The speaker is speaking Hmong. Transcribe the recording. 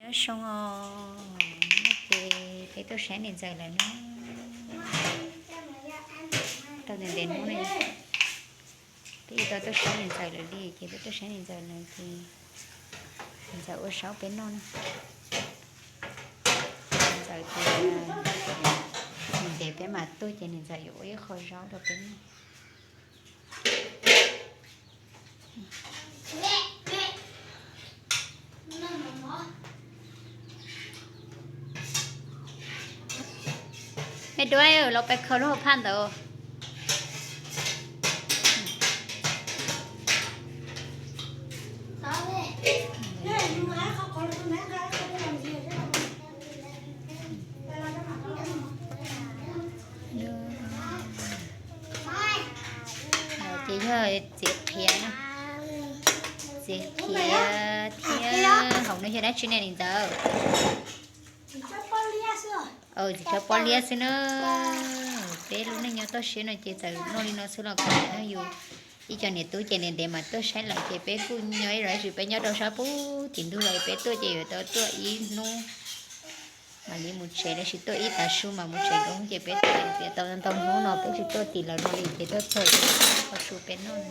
Soo os, ces peb tuaj saib niam ntxawm lawm na. Tau ntev ntev hnub no, peb tau tuaj saib niam ntxawm lawm li, ces peb tuaj saib niam ntxawm lawm ces niam ntxawm ua saub peb noj na. Niam ntxawm tias ntev peb mam tuaj ces niam ntxawm yuav ua ib qho zaub rau peb noj. Me duab, los pais khaws lub hauv phaj ntawd. Ces yog txiv qhiav, txiv qhiav thiab hauv no yog dab tsi ne niam ntxawm? Txiv tsawb pob liab xwb na. Peb lub neej nyob toj siab no ces txawm noj li no xwb los kom niam yus ib co niam tub ces ntev ntev mas tuaj saib lawm ces peb kuj nyob ib los sis peb nyob rau sab pub tim ntug los peb tuaj ces yuav tau tuaj ib hnub mam li mus tsev, los sis tuaj ib tav su mas mus tsev nkaus ces peb tuaj tias tau ntau hnub no peb tsis tuaj tim lawv no li ces tuaj txog qhov su peb noj.